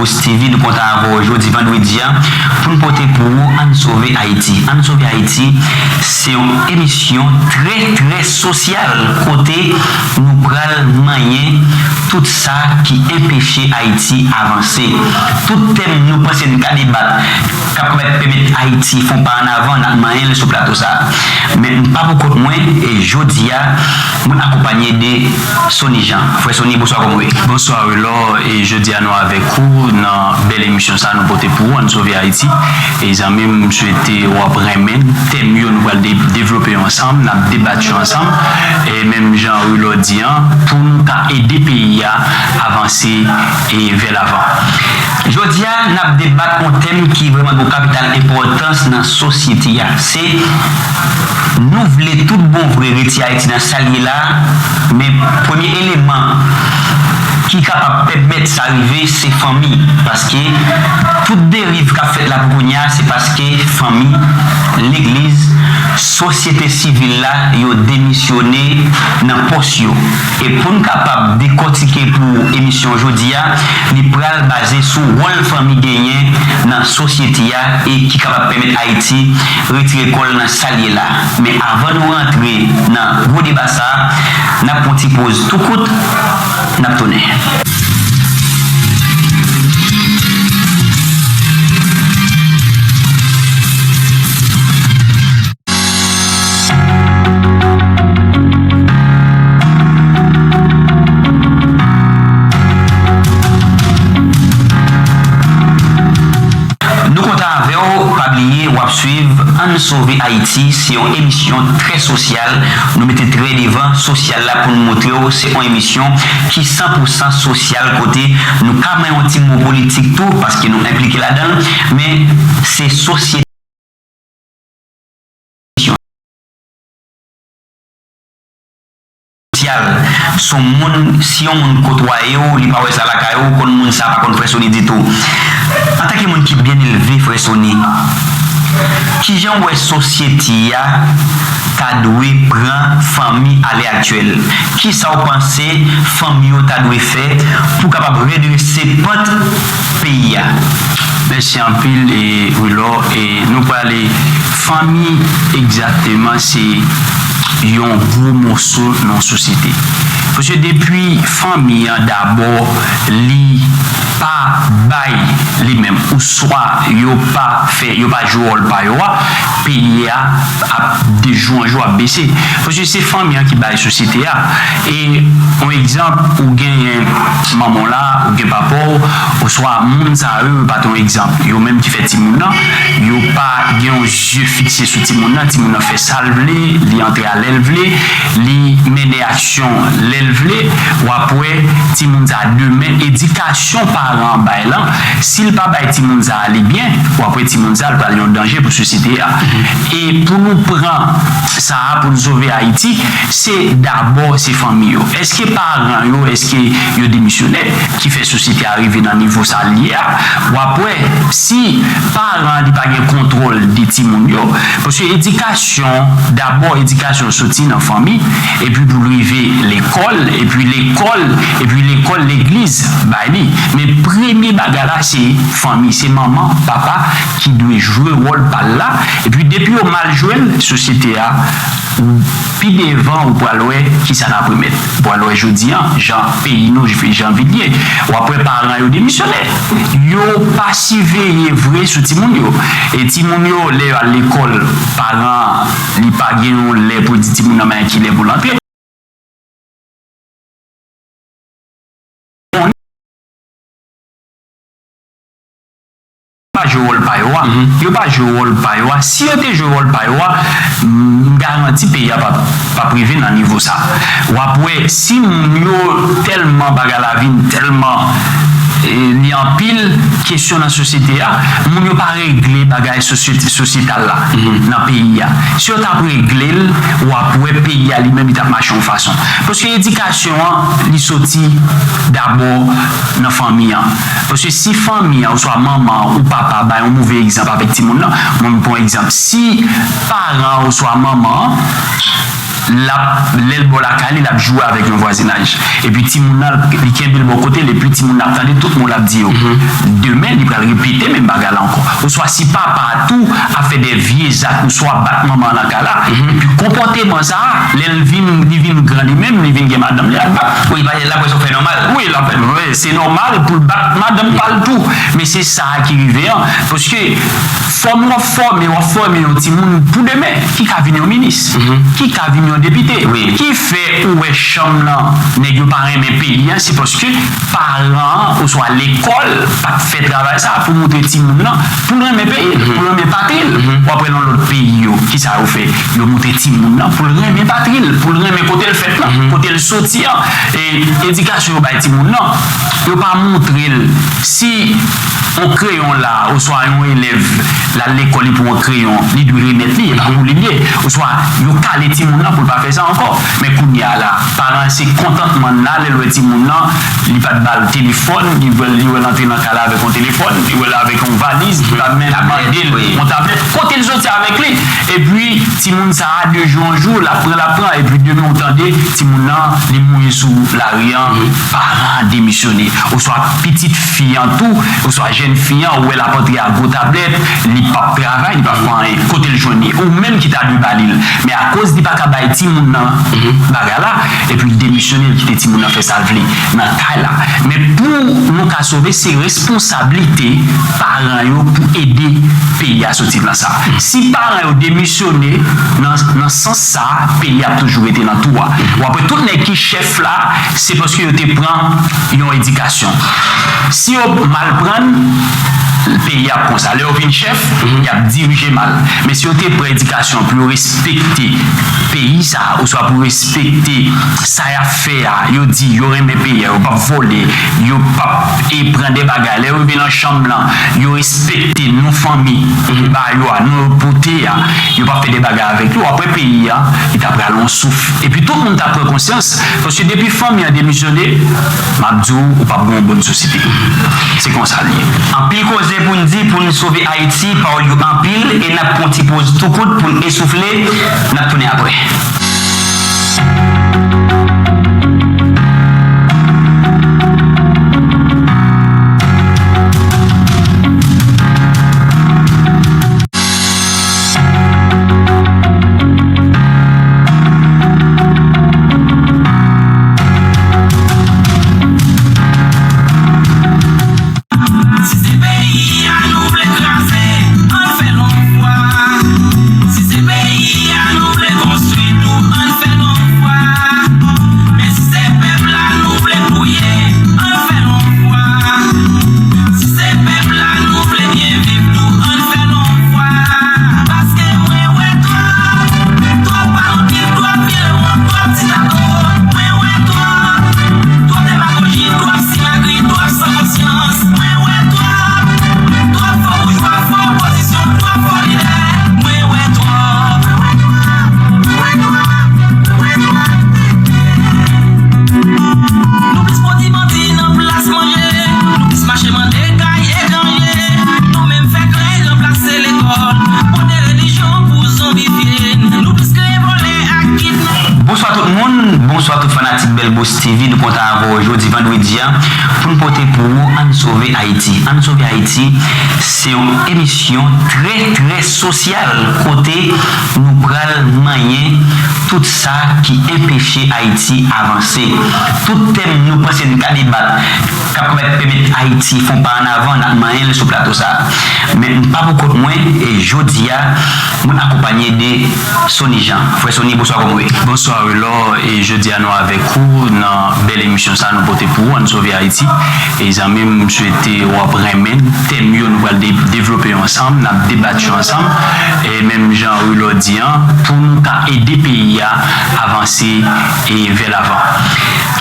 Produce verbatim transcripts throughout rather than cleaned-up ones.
Rose T V, nou kontan avè w jodi vandredi a pou n pote pou ou Ann Sove Ayiti. Ann Sove Ayiti se yon emisyon trè, trè sosyal kote nou pral manyen tout sa ki enpeche Ayiti avanse. Tout tèm nou panse n ka debat k ap pèmèt Ayiti fè yon pa ann avan, n ap manyen l sou plato sa a. Men m pa pou kont mwen, e jodi a, mwen akonpanye de Sony Jean. Frè Sony, bonswa, kòman w ye? Bonswa, Wilor. E jodi a, nou avèk ou nan bèl emisyon sa a nou pote pou ou, Ann Sove Ayiti. E zanmi m, m swete w ap renmen tèm yo nou pral de-, devlope yo ansanm, n ap debat yo ansanm. E menm jan Wilor di an, pou nou ka ede peyi a avanse e vè lavan. Jodi a, n ap debat yon tèm ki vrèman gen yon kapital enpòtans nan sosyete a. Se, nou vle tout bon vre retire Ayiti nan sa l ye la, men premye eleman ki kapab pèmèt sa rive, se fanmi. Paske tout deriv k ap fèt la pou kounye a, se paske fanmi, legliz, sosyete sivil la, yo demisyone nan pòs yo. E pou n kapab dekòtike pou emisyon jodi a, li pral baze sou wòl fanmi genyen nan sosyete a e ki kapab pèmèt Ayiti retire kò l nan sa l ye la. Men avan nou rantre nan gwo deba sa a, n ap pran ti poz tou kout, n ap tounen. Nou kontan avè w, pa bliye w ap swiv Ann Sove Ayiti, se yon emisyon trè sosyal. Nou mete trè devan sosyal la pou n montre w se yon emisyon ki san pou san sosyal, kote nou ka manyen yon ti mo politik tou, paske nou enplike ladan l, men se sosyete sosyal. Se yon moun, si yon moun kotwaye w, li pa wè sa lakay ou, ou konn moun sa pa konn Frè Sony ditou. Antanke moun ki byen elve, Frè Sony, kijan w wè sosyete a ta dwe pran fanmi alè aktyèl? Kisa w panse fanmi yo ta dwe fè pou kapab redrese pant peyi a? Mèsi anpil, e, Wilor. E nou prale, fanmi, egzakteman, se yon gwo moso nan yon sosyete. Paske depi fanmi an, dabò, li pa bay li menm, oswa yo pa fè, yo pa jwe wòl pa yo a, peyi a ap de jou an jou ap bese. Paske se fanmi an ki bay sosyete a. E yon egzanp, ou genyen manman w la, ou gen papa w, oswa moun sa yo, yo pa t yon egzanp. Yo menm ki fè timoun nan, yo pa gen yon zye fikse sou timoun nan. Timoun nan fè sa l vle, li antre a lè l vle, li mennen aksyon lè l vle. W ap wè timoun sa a demen, edikasyon paran an bay lan, si l pa bay timoun sa a li byen, w ap wè timoun sa a l pral yon danje pou sosyete a. E pou nou pran sa a, pou n sove Ayiti, se dabò se fanmi yo. Èske paran yo, èske yo demisyonè ki fè sosyete a rive nan nivo sa l ye a? W ap wè, si paran an li pa gen kontwòl de timoun yo, paske edikasyon, dabò edikasyon soti nan fanmi, epi pou l rive lekòl, epi lekòl, epi lekòl legliz bay li. Men premye bagay la se fanmi, se manman, papa ki dwe jwe wòl pa l la. Epi depi yo mal jwe l, sosyete a, ou, pi devan ou pral wè kisa n ap remèt. Ou pral wè jodi an, jan peyi nou, jan vil ye. W ap wè paran yo demisyone. Yo pa siveye vre sou timoun yo. E timoun yo, lè yo al lekòl, paran an, li pa gen yon lè pou di timoun nan men ki lè pou l antre. Pa jwe wòl pa yo a. Yo pa jwe wòl pa yo a. Si yo te jwe wòl pa yo a, m garanti peyi a p ap, p ap rive nan nivo sa. W ap wè, si moun yo tèlman bagay la vin tèlman, e, li anpil kesyon nan sosyete a, moun yo pa regle bagay sosyete, sosyetal la nan peyi a. Si yo t ap regle l, w ap wè peyi a li menm li t ap mache yon fason. Paske edikasyon an, li soti dabò nan fanmi an. Paske si fanmi an, oswa manman an ou papa bay yon move egzanp avèk timoun nan, mwen m pran egzanp, si paran an oswa manman an l ap, lè l bò lakay li, l ap joure avèk yon vwazinaj. Epi timoun nan, li kenbe l bò kote l, epi timoun nan ap tande tout mo l ap di yo. Demen, li pral repete menm bagay la ankò. Oswa si papa a tou ap fè de vye zak, oswa bat manman an nan kay la, epi konpòteman sa a, lè l vin, li vin gran li menm, li vin gen madanm, li ap bat. Wi, paske l ap wè sa w fè nòmal. Wi, l ap fè, wi, se nòmal pou l bat madanm pa l tou. Men se sa a ki rive an. Paske fòme w ap fòme, w ap fòme yon timoun pou demen, ki ka vin yon minis, ki ka vin yon depite, ki fè ou wè chanm nan, nèg yo pa renmen peyi an, se paske paran an oswa lekòl pa t fè travay sa a pou montre timoun nan, pou l renmen peyi l, pou l renmen patri l. W ap wè nan lòt peyi yo, ki sa yo fè? Yo montre timoun nan pou l renmen patri l, pou l renmen kote l fèt lan, kote l soti an. E edikasyon yo bay timoun nan, yo pa montre l si yon kreyon la, oswa yon elèv la lekòl li pran yon kreyon, li dwe remèt li, e pa pou li l ye. Oswa yo kale timoun nan pou l pa fè sa ankò. Men kounye a la, paran an se kontantman l la lè l wè timoun nan, li pa t ba l telefòn, li wè, li wè l antre nan kay la avèk yon telefòn, li wè l avèk yon valiz, li pa menm mande l yon tablèt. Kote l soti avèk li? Epi timoun sa a, de jou an jou, l ap pran, l ap pran, epi demen ou tande timoun nan, li mouri sou lari an, paran an demisyone. Oswa pitit fi an tou, oswa jèn fi an, ou wè l ap antre ak gwo tablèt, li p ap travay, li p ap fè anyen. Kote l jwenn li? Ou menm ki ta dwe ba li l. Men akoz li pa ka bay timoun nan bagay la, epi l demisyone, l kite timoun nan fè sa l vle nan kay la. Men pou nou ka sove, se responsablite paran yo pou ede peyi a soti nan sa. Si paran yo demisyone nan, nan sans sa, peyi a ap toujou rete nan tou a. W ap wè tout nèg ki chèf la, se paske yo te pran yon edikasyon. Si yo mal pran, peyi a ap konsa. Lè yo vin chèf, y ap dirije mal. Men si yo te pran edikasyon pou yo respekte peyi sa a, oswa pou yo respekte sa y ap fè a, yo di yo renmen peyi a, yo p ap vòlè, yo p ap, e, pran de bagay. Lè yo rive nan chanm lan, yo respekte non fanmi ba yo a, non yo pote a, yo p ap fè de bagay avèk yo. W ap wè peyi a, li ta pral yon souf. Epi tout moun ta pran konsyans, paske depi fanmi an demisyone, m ap di w, ou p ap gen yon bòn sosyete. Se konsa l ye. Anpil koze pou n di pou n sove Ayiti, pawòl yo anpil, e n ap pran ti poz tou kout pou n esoufle, n ap tounen apre. Si se peyi a nou vle kraze, ann fè l yon fwa. Si se peyi a nou vle konstwi tou, ann fè l yon fwa. Men si se pèp la nou vle touye, ann fè l yon fwa. Si se pèp la nou vle byen viv tou, ann fè l yon fwa. Paske mwen wè twòp, twòp palantye, twòp vye lewon, twòp ti tato. Mwen wè twòp, twòp demagoji, twòp simagri, twòp san konsyans. Mwen wè twòp, twòp fo boujwa, fo opozisyon, twòp fo lidè. Mwen wè twòp, mwen wè twòp, mwen wè twòp, mwen wè twòp. Nou plis pwodui manti nan plas manje. Nou plis mache mande kay etranje. Nou menm fè klè ranplase lekòl. Pwodui relijyon pou zonbifye n. Nou plis kreye vòlè ak kidnapè. Bonswa tout moun, bonswa tout fanatik Bèl Boss T V. Nou kontan avè w jodi vandredi a pou n pote pou ou Ann Sove Ayiti. Ann Sove Ayiti, se yon emisyon trè, trè sosyal kote nou pral manyen tout sa ki enpeche Ayiti avanse. Tout tèm nou panse n ka debat, k ap kapab pèmèt Ayiti fè yon pa annavan, n ap manyen l sou plato sa a. Men m pa pou kont mwen, e jodi a, mwen akonpanye de Sony Jean. Frè Sony, bonswa, kòman w ye? Bonswa, Wilor, e jodi a nou avèk ou nan bèl emisyon sa a nou pote pou ou, Ann Sove Ayiti. E zanmi m, m swete w ap renmen tèm yo nou pral de-, devlope yo ansanm, n ap debat yo ansanm. E menm jan Wilor di an, pou nou ka ede peyi a avanse e vè lavan.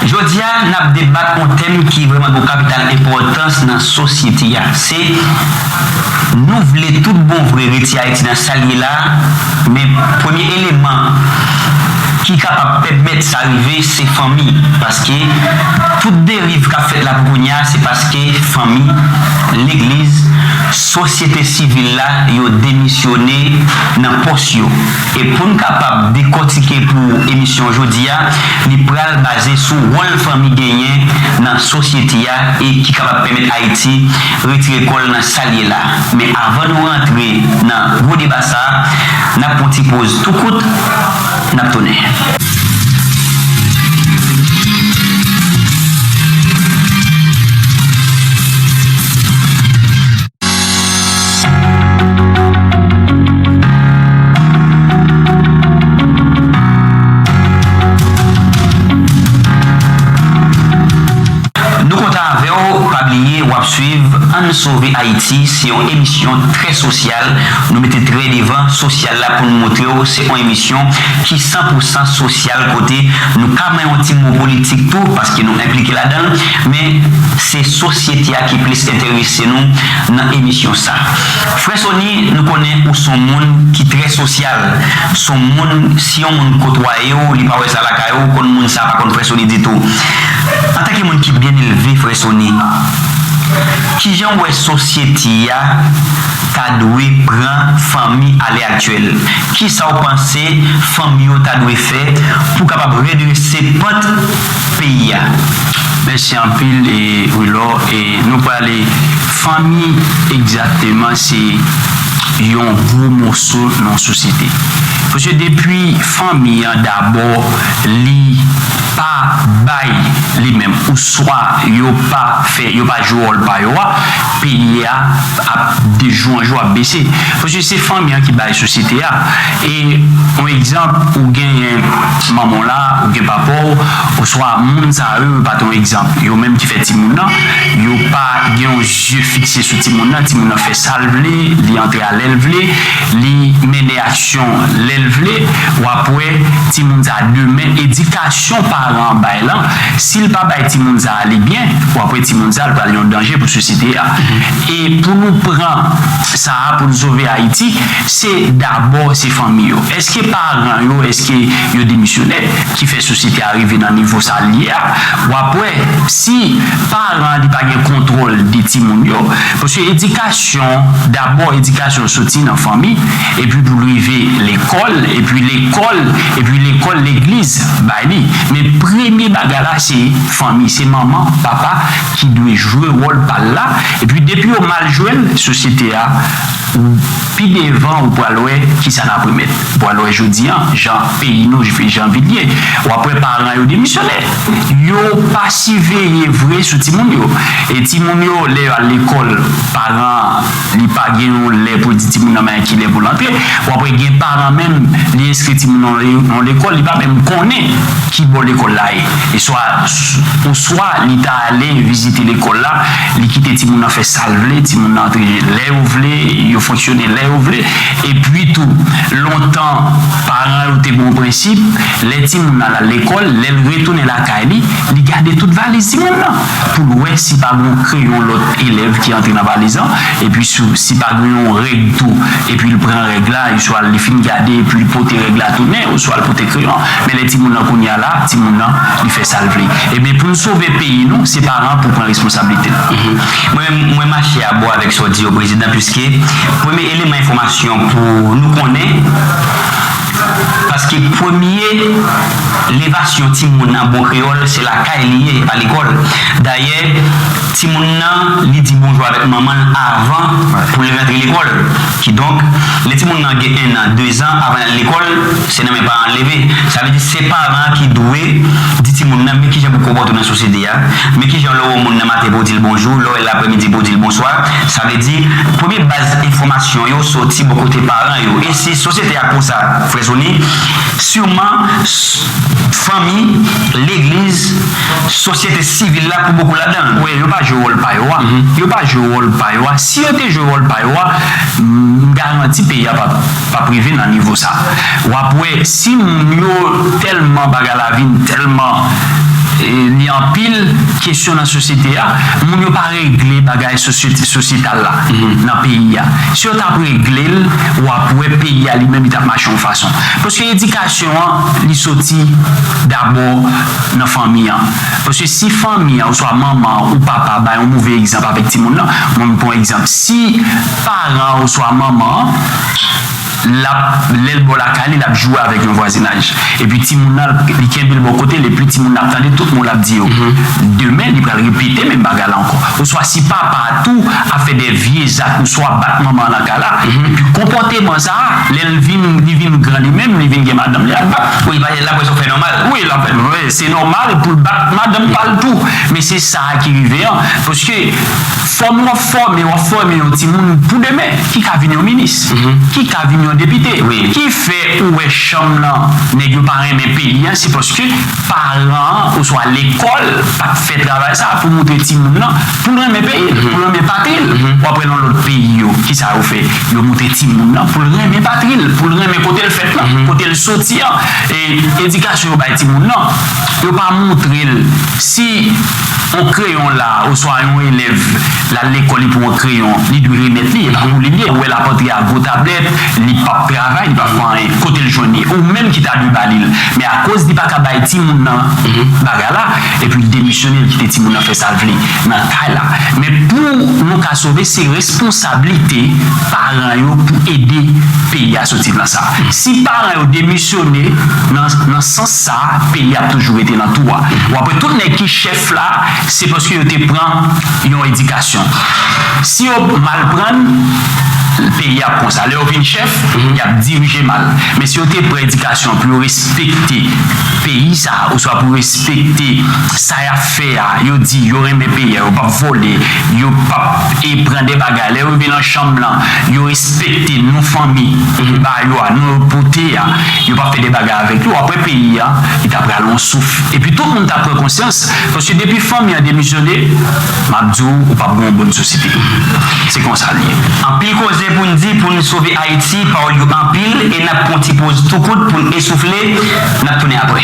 Jodi a, n ap debat yon tèm ki vrèman gen yon kapital enpòtans nan sosyete a. Se, nou vle tout bon vre retire Ayiti nan sa l ye la, men premye eleman ki kapab pèmèt sa rive, se fanmi. Paske tout deriv k ap fèt la pou kounye a, se paske fanmi, legliz, sosyete sivil la, yo demisyone nan pòs yo. E pou n kapab dekòtike pou Emisyon jodi a, li pral baze sou wòl fanmi genyen nan sosyete a e ki kapab pèmèt Ayiti retire kò l nan sa l ye la. Men avan nou rantre nan gwo deba sa a, n ap pran ti poz tou kout, n ap tounen. Nou kontan avè w, pa bliye w ap swiv Ann Sove Ayiti, se yon emisyon trè sosyal. Nou mete trè devan sosyal la pou n montre w se yon emisyon ki san pou san sosyal, kote nou ka manyen yon ti mo politik tou, paske nou enplike ladan l, men se sosyete a ki plis enterese nou nan emisyon sa. Frè Sony, nou konnen ou se yon moun ki trè sosyal. Se yon moun, si yon moun kotwaye w, li pa wè sa lakay ou, ou konn moun sa pa konn Frè Sony ditou. Antanke moun ki byen elve, Frè Sony, kijan w wè sosyete a ta dwe pran fanmi alè aktyèl? Kisa w panse fanmi yo ta dwe fè pou kapab redrese pant peyi a? Mèsi anpil, e, Wilor. E nou prale, fanmi, egzakteman, se yon gwo moso nan sosyete. Paske depi fanmi an, dabò, li pa bay li menm, oswa yo pa fè, yo pa jwe wòl pa yo a, peyi a ap de jou an jou ap bese. Paske se fanmi an ki bay sosyete a. E yon egzanp, ou genyen manman w la, ou gen papa w, oswa moun sa yo, yo pa t yon egzanp. Yo menm ki fè timoun nan, yo pa gen yon je fikse sou timoun nan. Timoun nan fè sa l vle, li antre a lè l vle, li mennen aksyon lè l vle. W ap wè timoun sa demen, edikasyon paran an bay lan, si l pa bay timoun sa li byen, w ap wè timoun sa l pral yon danje pou sosyete a. E pou nou pran sa a, pou nou sove Ayiti, se dabò se fanmi yo. Èske paran yo, èske yo demisyonè ki fè sosyete a rive nan nivo sa l ye a? W ap wè, si paran li pa gen kontwòl de timoun yo, paske edikasyon, dabò edikasyon soti nan fanmi, epi pou l rive lekòl, epi lekòl, epi lekòl legliz bay li. Men premye bagay la se fanmi, se manman, papa ki dwe jwe wòl pa l la. Epi depi yo mal jwe l, sosyete a, ou, pi devan ou pral wè kisa n ap remèt. Ou pral wè jodi an, jan peyi nou, jan vil ye. W ap wè paran yo demisyone. Yo pa siveye vre sou timoun yo. E timoun yo, lè yo al lekòl, paran an, li pa gen yon lè pou di timoun nan men ki lè pou l antre. W ap wè gen paran menm, li enskri timoun nan yon lekòl, li pa menm konnen ki bò lekòl la ye. E swa, oswa li ta ale vizite lekòl la, li kite timoun nan fè sa l vle, timoun nan antre lè yo vle, yo fonksyone lè yo vle. Epi tou, lontan, paran yo te gen yon prensip, lè timoun nan al lekòl, lè l retounen lakay li, li gade tout valiz timoun nan pou l wè si pa gen yon kreyon lòt elèv ki antre nan valiz lan, epi si, si pa gen yon règ tou, epi l pran règ la, oswa li fin gade, epi l pote règ la tounen, oswa l pote kreyon. Men lè timoun nan kounye a la, timoun nan, li fè sa l vle. Ebyen, pou n sove peyi nou, se paran pou pran responsablite l. Mwen, mwen mache a bò avèk sa w di yo, Prezidan, piske premye eleman enfòmasyon pou nou konnen, paske premye levasyon timoun an bon kreyòl, se lakay li ye, e pa lekòl. Dayè, timoun nan, li di bonjou avèk manman l avan pou l rantre lekòl. Kidonk, lè timoun nan gen en an, de zan, avan l al lekòl, se nan men paran l leve. Sa vle di se paran an ki dwe di timoun nan, men kijan pou konpòte w nan sosyete a, men kijan lè w wè yon moun nan maten pou w di l bonjou, lè w wè l aprèmidi pou w di l bonswa. Sa vle di, premye baz enfòmasyon yo soti bò kote paran yo. E si sosyete a konsa, Frè Sony, siman, s-, fanmi, legliz, sosyete sivil la pou bokou ladan l. Wi, yo pa jwe wòl pa yo a. Yo pa jwe wòl pa yo a. Si yo te jwe wòl pa yo a, m garanti peyi a p ap, p ap rive nan nivo sa. W ap wè, si moun yo tèlman bagay la vin tèlman, e, li anpil kesyon nan sosyete a, moun yo pa regle bagay sosyete, sosyetal la nan peyi a. Si yo t ap regle l, w ap wè peyi a li menm li t ap mache yon fason. Paske edikasyon an, li soti dabò nan fanmi an. Paske si fanmi an, oswa manman an, ou papa bay yon move egzanp avèk timoun nan, mwen m pran egzanp, si paran an oswa manman an, l ap, lè l bò lakay li, l ap joure avèk yon vwazinaj. Epi timoun nan, li kenbe l bò kote l, epi timoun nan ap tande tout mo l ap di yo. Demen, li pral repete menm bagay la ankò. Oswa si papa a tou ap fè de vye zak, oswa bat manman an nan kay la, epi konpòteman sa a, lè l vin, li vin gran li menm, li vin gen madanm, li ap bat. Wi, l ap wè sa fè nòmal. Wi, l ap fè, wi, se nòmal pou l bat madanm pa l tou. Men se sa a ki rive an. Paske fòme w ap fòme, w ap fòme yon timoun pou demen, ki ka vin yon minis, ki ka vin yon depite, ki fè ou wè chanm nan, nèg yo pa renmen peyi an, se paske paran an oswa lekòl pa t fè travay sa a pou montre timoun nan pou l renmen peyi l, pou l renmen patri l. W ap wè nan lòt peyi yo, kisa yo fè? Yo montre timoun nan pou l renmen patri l, pou l renmen kote l fèt lan, kote l soti an. E edikasyon yo bay timoun nan, yo pa montre l si yon kreyon la, oswa yon elèv la lekòl, li pran yon kreyon, li dwe remèt li, e pa pou li l ye. Ou wè l ap antre ak gwo tablèt, li p ap travay, li p ap fè anyen. Kote l jwenn li? Ou menm ki ta dwe ba li l. Men akoz li pa ka bay timoun nan bagay la, epi l demisyone, l kite timoun nan fè sa l vle nan kay la. Men pou nou ka sove, se responsablite paran yo pou ede peyi a soti nan sa. Si paran yo demisyone nan, nan sans sa, peyi a ap toujou rete nan tou a. W ap wè tout nèg ki chèf la, se paske yo te pran yon edikasyon. Si yo mal pran l, peyi a ap konsa. Lè yo vin chèf, y ap dirije mal. Men si yo te pran edikasyon pou yo respekte peyi sa a, oswa pou yo respekte sa y ap fè a, yo di yo renmen peyi a, yo p ap vòlè, yo p ap, e, pran de bagay. Lè yo rive nan chanm lan, yo respekte non fanmi ba yo a, non yo pote a, yo p ap fè de bagay avèk yo. Apre peyi a, li ta pral yon souf. Epi tout moun ta pran konsyans, paske depi fanmi an demisyone, m ap di w, ou p ap gen yon bòn sosyete. Se konsa l ye. Anpil koze pou n di pou n sove Ayiti, pawòl yo anpil, e n ap pran ti poz tou kout pou n esoufle, n ap tounen apre.